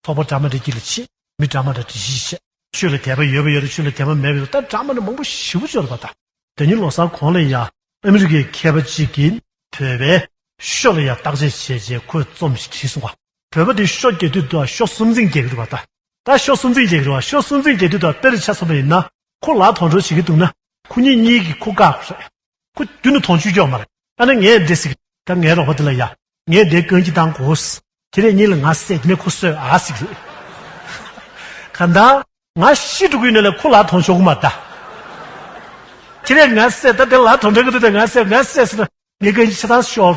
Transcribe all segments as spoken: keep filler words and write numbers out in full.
ཚོགས་པ་འདྲ་མི་འདྲ་དཀྱིལ་ལ་ཕྱིན། མི་འདྲ་མི་འདྲ་འདྲ་གཞིས་བྱས། ཆོས་ལ་དད་པ་ཡོད་པ་ཡོད་རེད། ཆོས་ལ་དད་པ་མེད་པ་ཡོད་རེད། ད་འདྲ་མི་འདྲ་མང་པོ་ཞེ་པོ་ཅིག་ཡོད་རེད་པ། ད་དེ་ཉིན་ལོ་གསར་གོང་ལ་ཡ་ཨ་མི་རི་ཀའི་མཁས་པ་གཅིག་གིས་བོད་པའི་ཤོ་ལ་ཡ་བརྟག་དཔྱད་བྱས་རྗེས་ཁོས་རྩོམ་ཞིག་བྲིས་སོང་བ། བོད་པ་དེ་ཤོ་རྒྱག་དུས་དུ་ཤོ་སུམ་རྩེན་རྒྱག་གི་རེད་པ། ད་ད་ཤོ་སུམ་རྩེན་རྒྱག་གི་རེད་པ། ཤོ་སུམ་རྩེན་རྒྱག་དུས་དུ་དཔེར་ཆ་མཚོན་པ་ཡིན་ན། ཁོ་ལ་དོན་གྲུབ་བྱེད་ཀྱི་འདུག་ན། ཁོ་གཉིས་གཉིས་ཀྱིས་ཁོ་བཀག་རེད། ཁོ་རྒྱུན་དུ་དོན་གཅོད་སྐྱོ་མ་རེད། ཨ་ནི་ངས་འདི་ཟིག་ད་ངའི་རོགས་པ་དེ་ལ་ཡ། ངས་འདི་རྐང་གཅིག་བཏང་དགོས། དེ་རེད་གཉིས་ལ་ང་བསད་དེ་ནས་ཁོ་གསོད་ཨ་ཟིག་རེད། གང་ལྟར་ང་ཤི་འགྲོ་གི་ཡོད་ན་ལས་ཁོ་ལ་དོན་ཆོག་གི་མ་ད། དེ་རེད་ང་བསད་ད་དེ་ལ་དོན་འགྲིག་གི་འདུག་ད་ང་བསད་ང་བསད་ཟེར་ན་ངས་རྐང་གཅིག་ཆ་ཚང་ཤོར།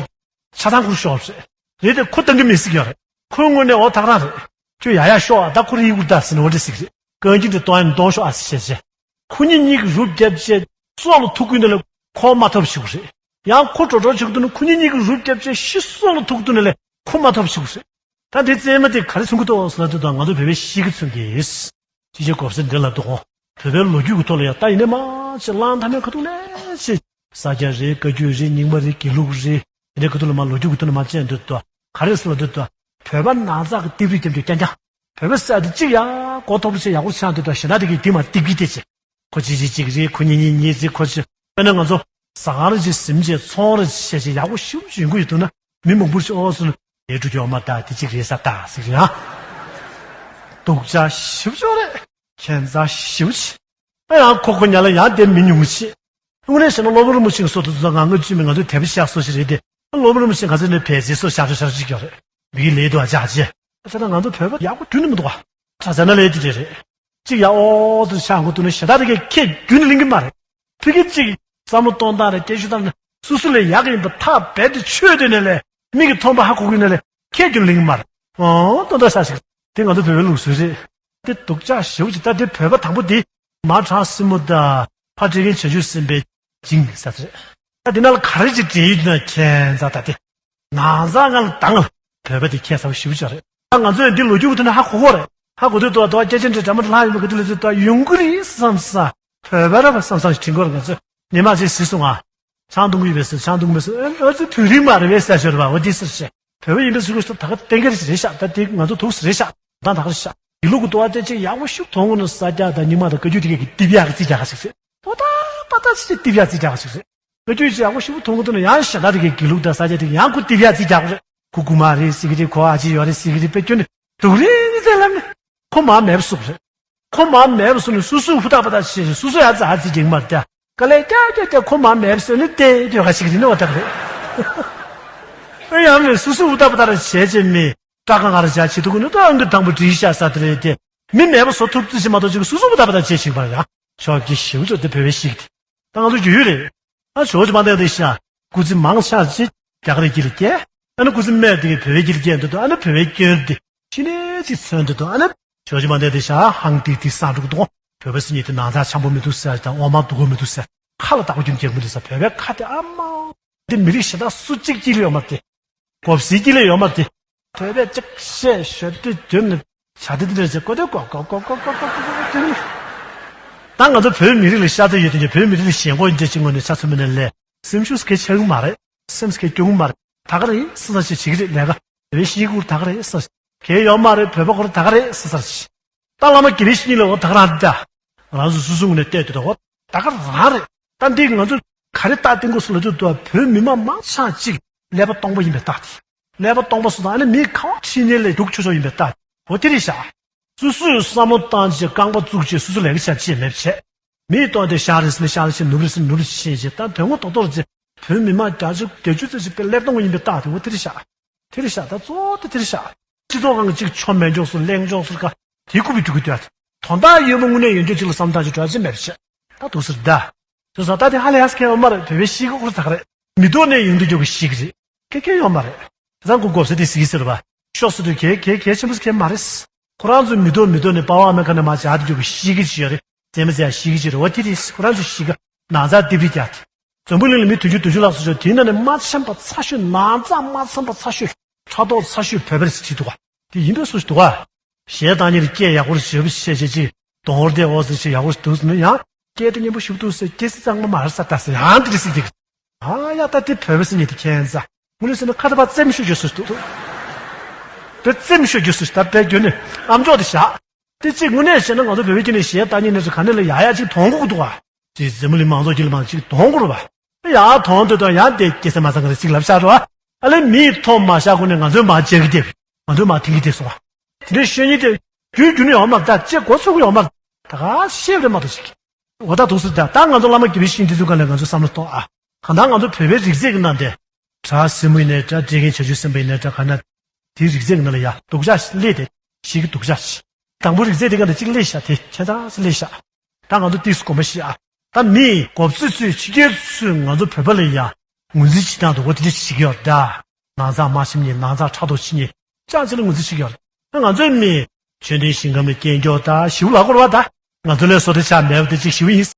ཆ་ཚང་ཁུར་ཤོར་རེད། རེད་དེ་ཁོ་བཏང་གི་མི་ཟིག་ཡོད་རེད། ཁོའི་ངོས་ནས་འོ་ཐག་རང་རེད། ཁྱོད་ཡ་ཡ་ཤོག་ཨ་ད་ཁོ་རེ་ཡི་གུར་ད་ཟེར་ནས་འོ་འདྲ་ཟིག་རེད། རྐང་གཅིག་འདི་གཏོང་ཡ་ནི་གཏོང་ཤོག་ཨ་ཟེར་བྱས་བྱས། ཁོ་གཉིས་གཉིས་ཀྱི་རུབ་བརྒྱབ་བྱས་སྲོག་ལ་ཐུག་དགོས་ན་ལས་ཁོ་མ་ཐོབ་ཞུ་གི་རེད། ཡང་ཁོ་འགྲོ་འགྲོ་བྱེད་ཀྱི་འདུག་ན་ཁོ་གཉིས་གཉིས་ཀྱི་རུབ་བརྒྱབ་བྱས་ཤི་སྲོག་ལ་ཐུག་དགོས་ན་ལས་ཁོ་མ་ཐོབ་ཞུ་གི་རེད། ད་འདི་རྩེད་མོ་དེ་ག་རེ་མཚོན་གྱི་འདུག་ཟེར་ན་དེ་དང་ང་ཚོ་བོད་པའི་གཤིས་ཀ་མཚོན་གྱི། ཅི་བྱེད་དགོས་ཟེར་འདི་ལ་འདུག་གོ། བོད་པའི་ལོ་རྒྱུས་ཀྱི་ཐོག་ལ་ཡང་ད་ཡིན་ནའི་མ་ཆེ་གླང་ཐ་མའི་ཁ་ཐུག་ནས་ཆེ། ས་སྐྱ་རེད། བཀའ་བརྒྱུད་རེད། རྙིང་མ་རེད། དགེ་ལུགས་རེད། དེ་འདྲའི་ཁ་ཐུག་ལ་མ་ལོ་རྒྱུས་ཀྱི་ཐོག་ནས་མ་བཅད་འདོད་དོ། ག་རེ་ཟེར་ལ་འདོད་དོ། བོད་པ་ན་ཚ་གི་རྟིབ་རིག་རྒྱབ་འདོད་རྐྱང་རྐྱང་། བོད་པ་ས་དེ་གཅིག་ཡ་གོ་ཐོབ་རེ་ཆེ་ཡག་པོ་ཆགས་འདོད་དོ། ཞེ་དྲག་དེ་གི་དེ་མ་རྟིབ་གི་དེ་ཆེ། ཁོ་གཅིག་གཅིག་གཅིག་རེད། ཁོ་གཉིས་གཉིས་གཉིས་རེད། ཁོ་གཅིག་དཔེར་ན་ང་ཚོ་ཟ་ཁང་རེ་གཅིག་ཟིན་བྱས་ཚོང་རེ་བྱས་བྱས་ཡག་པོ་ཞིབ་ཞིབ་ཡོང་གི་ཡོད་འདུག་ན། མི་མང་པོ་ཞིག་ཨོ་སོང་ལས་འགྲོ་རྒྱུ་མ་ད་དེ་གཅིག་རེད་ས་ད་ཟིག་རེད་ཨ། སྡུག་ཅག་ཞིབ་ཆོག་རེད། ཁྱད་མཚར་ཞིབ་ཆེ། ཨ་ཡང་ཁོ་ཁོ་ཉ་ལ་ཡང་དེ་མི་ཉུང་ཆེ། དངོས་གནས་བཤད་ན་སློབ་དཔོན་རིན་པོ་ཆེ་གི་སྲོལ་དུ་ཚོ་ང་ངོས་བཅུད་མི་ང་ཚོའི་དད་པ་བཤགས་སོ་ཞིག་རེད་དེ། སློབ་དཔོན་རིན་པོ་ཆེ་ང་ཚོའི་ནས་བལ་ཚེ་སོ་ཤར་ཤར་ཤར་ཅིག་ཡོད་རེད། མི་གི་ལས་དུ་ཨ་ཅག་ཅེ། ཨ་ཅག་ན་ང་ཚོ་བོད་པ་ཡག་པོ་རྒྱུན་ནས་མི་འདུག་བ། གྲྭ་ས་ན་ལས་དེ་རེད་རེད། གཅིག་ཡ་ཨོ་ཙི་ཤ་འགོ་ཏུ་ནི་ཞེ་དྲག་རེ་གས་ཁྱེད་རྒྱུན་ལིང་གི་མ་རེད། ཕི་གི་གཅིག་བསམ་བློ་གཏོང་སྟངས་རེད། སྐད་ཤུགས་བཏང་ནས་སུ་སུ་ལས་ཡག་གི་ཡིན་པ་ཐག་རྦད་དེ་ཆོད་དེ་ནས་ལས་མི་གི་མཐོང་པ་ཧ་གོ་གི་ནས་ལས་ཁྱེད་རྒྱུན་ལིང་གི་མ་རེད། ཨོ་ཏོ་ཏོ་ཤ་ཞིག་དེ་ང་ཚོ་བོད་པའི་ལུགས་སྲོལ་རེད། དེ་སྡུག་ཅག་ཞེ་པོ་ཅིག་ད་དེ་བོད་པ་དང་པོ་དེ་མ་དྲག་སྲིན་མོ་ད་ཕ་སྤྲེལ་རྒན་བྱང་ཆུབ་སེམས་དཔའི་སྦྱིན་ས་རེད། ད་དེ་ན་ལ་ག་རེ་ཅིག་འདྲེན་ཡོད་ན་ཁྱད་མཚར་ད་དེ། ན་ཚ་ང་ལ་དང་བོད་པ་དེ་ཁྱད་མཚར་ཞེ་པོ་ཅིག་རེད། ད་ང་ཚོས་འདི་ལོ་རྒྱུས་ཀྱི་ཐོག་ནས་ཧ་གོ་གོ་རེད། ཧ་གོ་དུས་ཏོ་ཏོ་སྐད་ཆ་འདྲི་འདྲ་མ་ལྷག་ཡོད་པ་ག་དུས་ལ་དུས་ཏོ་ཡོང་གི་རེད་བསམ་ས། བོད་པ་ར་བ་བསམ་བསམ་ཞིག་དྲན་གོ་རེད། ང་ཚོས་ཉི་མ་ཅིག་གཟིགས་སོང་ང་། ཆང་འཐུང་གི་ཡོད་པས་ཟེར། ཆང་འཐུང་གི་མེད་ཟེར། ཨ་ཙི་བོད་རིགས་མ་རེད་པས་ཟེར་ཞོར་བ་འོ་འདི་ཟེར་ཞེས། བོད་པ་ཡིན་པའི་ཚུལ་ཁོ་ད་ག་གཏན་འཁེལ་ཞིག་རེད་ཤག་ད་དེ་ང་ཚོ་དུག་ཟེར་རེད་ཤག་ད་ད་ག་རེད་ཤག་དེ་ལུག་གི་ཏོ་ཨ་ཏེ་ཅིག་ཡག་པོ་ཞིག་མཐོང་གི་ནི་ས་རྒྱ་དང་ཉི་མ་དང་བཀའ་བརྒྱུད་དེ་གས་ཀྱི་ཏི་བི་ཡག་གི་རྩིས་རྒྱག་ག་ཞིག་ཟེར། ཨོ་ད་པ་ད་ཅིག་ཏི་བི་ཡག་རྩིས་རྒྱག་ག་ཞིག་ཟེར། བཀའ་བརྒྱུད་ཅིག་ཡག་པོ་ཞིག་མཐོང་གི་འདུག་ན་ཡང་ཞེ་དྲག་དེ་གས་དགེ་ལུགས་དང་ས་རྒྱ་དེ་ཡང་ཁོ་ཏི་བི་ཡག་རྩིས་རྒྱག་གི་རེད། ཁོ་རྐུ་མ་རེད་ཟེར་གི་རེད། ཁོ་ཨ་ཅེ་ཡོད་རེད་ཟེར་གི་རེད། དཔེ་སྐྱོན་ནི་སྡུག་རེད་ཟེར་ལབ་ནི། ཁོ་མ་མེད་པ་བཟོ་གི་རེད། ཁོ་མ་མེད་པ་བཟོ་ནི་སུ་སུ་ཧུ་ཏག་པ་ཏག་བྱེད་ཞིང་སུ་སུ་ཡ་ཙ་ཨ་ཙི་རྒྱག་མ་རེད། དཀའ་ལས་རྒྱག་རྒྱག་རྒྱག་ཁོ་མ་མེད་པ་བཟོ་ནི་དེ་ཡོད་ག་ཞིག་རེད་ནི་བ་ཏག་རེད། ཨེ་ཡང་མེད་སུ་སུ་ཧུ་ཏག་པ་ཏག་རེ་བྱས་བྱས་མི་སྐྲག་ག་ང་ར་བྱ་བྱེད་ཐུག་གི་ནི་ད་ཨང་གི་དང་པོ་བྲིས་ཤག་ས་དེ་རེད་དེ། མི་མེད་པ་བཟོ་ཐུབ་ཙི་ཞིག་མ་གཏོགས་ཅིག་སུ་སུ་ཧུ་ཏག་པ་ཏག་བྱེད་ཞིག་པར་ཡ་ཆོག་གི་ཞིག་ཚོ་དེ་བོད་པའི་ཞིག་དེ་ད་ང་ཚོ་རྒྱུ་ཡོད་རེད། ཨ་ཇོ་ཇོ་མ་འདེང་དེ་ཤ། སྐུ་ཚེ་མང་ཆ་ཅིག་རྒྱ་གར་གྱི་ལ་སྐྱེས། ཨ་ནི་སྐུ་ཚེ་སྨད་དེ་གི་བོད་ཀྱི་ལ་སྐྱེས་འདུག་ཨ་ནི་བོད་པའི་སྐྱོན་དེ་ཕྱི་ནས་དེ་མཚོན་འདུག་ཨ་ནི་ཇོ་ཇོ་མ་འདེང་དེ་ཤ་ཧང་ཏིག་ཏིག་ས་འགྲོ་གི་འདུག་བོད་པ་སྲིད་ཉིད་དེ་ན་ཚ་འཆམ་པོ་མི་འདུག་ཟེར་དང་འོ་མ་སྡུག་གོ་མི་འདུག་ཟེར། ཁ་ལ་བདག་པོ་རྒྱུན་རྒྱག་མི་འདུག་ཟེར། བོད་པའི་ཁ་དེ་ཨ་མ། དེ་མི་རིགས་གཞན་དག་སུ་གཅིག་གཅིག་ལ་ཡོད་མ་དེ། གོབ་སྲིད་ཀྱི་ལས་ཡོད་མ་དེ། བོད་པས་ཅིག་བཤད་ཞོར་དུ་རྒྱུན་ནས་བྱ་དེ་དེ་འདྲ་བྱེད་ཀོ་དེ་ཀོ་ཀོ་ཀོ་ཀོ་ཀོ་ཀོ་ཀོ་ཀོ་ཀོ་ཀོ་ཀོ། ད་ང་ཚོ་བོད་མི་རིགས་ལ་ཤ་ཚ་ཡོད་དེ་བོད་མི་རིགས་ལ་ཞེན་ཁོག་འདྲ་ཅིག་ངོས་ནས་ཆ་མཚོན་པ་ནས་ལས་སེམས་ཤུགས་སྐད་ཆ་གི་མ་རེད། སེམས་སྐད་སྐྱོ་གི་མ་རེད། ད་ག་རེད་ས་ས་ཞིག་བྱེད་ཀྱི་རེད་ལས་ཀ་བོད་ཤིག་གུར་ད་ག་རེད་ས་ས་གལ་ཡོད་མ་རེད། བོད་པ་ཁོ་ར་ད་ག་རེད་ས་ས་ཞིག་ད་བླ་མ་དགེ་བའི་བཤེས་གཉེན་ལ་འོ་ད་ག་རང་རེད་ད། ང་རང་ཚོ་སོ་སོ་ངོས་ནས་བལྟས་དུས་ད་འོ་ད་ག་རང་རེད། ད་འདི་ང་ཚོ་ག་རེ་རྟགས་བསྟན་དགོས་སུ་ལ་དུས་དུ་བོད་མི་མང་མང་ཆ་གཅིག་ཀླད་པ་སྟོང་པ་ཡིན་པའི་རྟགས་དེ། ཀླད་པ་སྟོང་པ་སུ་དང་ཨ་ནི་མི་ཁ་བ་ཁྲིད་ནས་ལས་སྡུག་ཆོག་ཆོག་ཡིན་པའི་རྟགས་འོ་དེ་རེད་ཤག་སོ་སོས་བསམ་བློ་བཏང་བྱས་རྐང་པ་བཙུགས་བྱས་སོ་སོ་ལས་ཀ་བྱ་བྱེད་མེད་བྱས། མིས་བཏང་སྟེ་ཤར་རེད་ཟེར་ན་ཤར་བྱེད། ནུབ་རེད་ཟེར་ན་ནུབ་བྱེད་བྱས། ད་དོན་དངོས་ཐོག་ཐོག་རེད་ཟེར། བོད་མི་མང་བརྒྱ་ཆ་བརྒྱད་ཅུ་ཙམ་ཞིག་པའི་ཀླད་སྟོང་པ་ཡིན་པའི་རྟགས་དེ་འོ་དེ་རེད་ཤག་དེ་རེད་ཤག་ད་གཙོ་བོ་དེ་དེ་རེད་ཤག་སྤྱི་ཚོགས་ཁང་གི་གཅིག་ཆོ་མེད་འཇོག་སུ་གླེང་འཇོག་སུ་ཀ་དེའི་རྐུབ་པའི་འགྲོ་གི་འདུག་ཨ། དོན་དག་ཡོད་པ་དངོས་གནས་ཡོད་འཇོག་གཅིག་ལ་བསམ་བཏང་ཅིག་འགྲོ་ཅི་མེད་པ་བྱས། ད་འདུག་ཟེར་ད། དེ་ས་ད་དེ་ཧ་ལས་ཧ་སི་ཁན་ཡོད་མ་རེད། བོད་པའི་ཤིག་གི་ཁུར་ད་ག་རེད། མི་ཐོག་ནས་ཡོང་དུས་འཇོག་གི་ཤིག་རེད། ཁེ་ཁེ་ཡོད་མ་རེད། དེ་ཚང་ཀུ་གོབ་ས་དེ་སི་ཟེར་བ། ཤོག་ཟེར་དུས་གལ་གལ་གལ་ཆེན་པོ་ཟེར་མཁན་མ་རེད། ཁོ་རང་ཚོའི་མི་ཐོག་མི་ཐོག་ནས་པ་ཝང་ཨ་མེ་ཁ་ནས་མ་བྱ་དུས་འཇོག་གི་ཤིག་གི་ཅི་ཡོད་རེད། ཟེར་མ་ཟེར་ཤིག་གི་ཅི་རེད། འོ་དེ་རེད། ཁོ་རང་ཚོའི་ཤིག་ག་ན་ཚ་རྡིབ་རིགས་རྒྱག་དེ། འཛམ་བུ་གླིང་ལ་མི་བདུན་ཅུ་བདུན་ཅུ་ལྷག་ཙམ་ཡོད། དེའི་ནང་ནས་མ་འཆམ་པ་ཚ་ཤོས། ན་ཚ་མ་འཆམ་པ་ཚ་ཤོས། ཕྲག་དོག་ཚ་ཤོས་བོད་པ་རེད་ཟེར་བྲིས་འདུག་ག་དེ་ཡིན་པའི་སུ་ཞིག་འདུག་ག་གཞས་བཏང་མཁན་ལ་སྐད་ཡག་པོ་ཞེ་པོ་བཤད་བྱེད་ཅིག་གདོང་བོར་བསྡད་འོ་ཟེར་ཞིག་ཡག་པོ་ཞིག་འདུག་ཟེར་ན་ཡང་སྐད་དེ་སྙན་པོ་ཞིག་འདུག་ཟེར། སྐད་ཚིག་གཙང་མ་མ་རེད་ས་ད་ཟེར་ཡང་དེ་རེད་ཟེར་གྱི། ཨ་ཡ་ད་དེ་བོད་པ་ཟེར་མཁན་དེ་ཁྱད་མཚར། དངོས་གནས་ཟེར་ན་ཁ་ད་པ་རྩེད་མོ་ཤོད་ཤོད་སུ་འདུག་དེ་རྩེད་མོ་ཤོད་རྒྱུ་སུ་ཞིག་ད་དཔེ་རྒྱུ་ནི་ཨམ་ཅོག་དེ་བཞག་དེ་གཅིག་དངོས་གནས་བཤད་ན་ང་ཚོ་བོད་པའི་སྐྱེ་གནས་གཞས་ལྟ་ཉན་ནས་སུ་ག་ནས་ལ་ཡག་ཡག་ཅིག་མཐོང་གི་འདུག་བ། ཅིག་འཛམ་བུ་གླིང་མང་ཚོགས་ཀྱི་ལ་མང་ཅིག་མཐོང་དགོས་རེད་བ། ཡང་མཐོང་དུས་དང་ཡང་དེ་སྐྱེ་ས་མ་ཚང་གི་རེད་ཅིག་ལབ་བཞག་རེད་བ། ཨ་ལེ་མིས་མཐོང་མ་བཞག་གོང་ནས་ང་ཚོས་མ་བྱེད་ཀྱི་དེ། ང་ཚོས་མ་མཐུན་གྱི་དེ་སོང་བ། དེ་འདྲའི་ཤོད་ཉིན་དེ་རྒྱུན་རྒྱུན་ནས་ཡོང་མ་རེད་ད་ཅེས་འགོ་ཚུགས་ཀྱི་ཡོང་མ་རེད། ད་ག་ཤེས་རེད་མ་གཏོགས་ཤིག་འོ་ད་འདུག་སེ་ད་ད་ང་ཚོ་བླ་མ་དགེ་བའི་བཤེས་གཉེན་དེ་ཚོའི་སྒང་ལ་ང་ཚོས་བསམ་བློ་གཏོང་ཨ། གང་ལྟར་ང་ཚོ་བོད་པའི་རིག་རྩལ་གྱི་ནང་དེ། གྲྭ་སྲིན་མོ་ཡིན་ནའི་འདྲ་བཀྲས་མཁན་བྱ་ཆུ་སེམས་དཔའ་ཡིན་ནའི་འདྲ་ག་ན། དེའི་རིག་རྩལ་གྱི་ནང་ལ་ཡ་སྡུག་ཅག་སླེབས་ཏེ་ཞིག་གི་སྡུག་ཅག་ཞིག་དང་པོ་རིག་རྩལ་དེ་ག་ནས་གཅིག་སླེབས་ཤག་དེ་ཁྱད་མཚར་སེ་སླེབས་ཤག་ད་ང་ཚོ་ཏིས་དགོངས་པ་བཞེས་ཨ། ད་མི་གོ་ཚོད་ཚོད་ཕྱི་རྒྱལ་ཚོས་ང་ཚོ་བོད་པ་ལ་ཡ་ངོས་འཛིན་བྱེད་སྟངས་དང་འོ་དེ་འདྲ་ཞིག་ཡོད་ད། ནང་ཚགས་མ་ཞིམ་ཉེ་ནང་ཚགས་ཕྲག་དོག་ཕྱི་ཉེ་ཅང་ཅི་ལ་ངོས་འཛིན་བྱེད་ཀྱི་ཡོད་རེད། ང་ཚོའི་མི་ཆོས་ལྡན་ཞིང་ཁམས་ལ་སྐྱེས་མགྱོགས་ད་ཞིབ་ལ་གོ་ར་བ་ད། ང་ཚོ་ལས་བཟོ་དེ་ཆགས་མེད་པ་དེ་གཅིག་ཞིབ་ཡིན།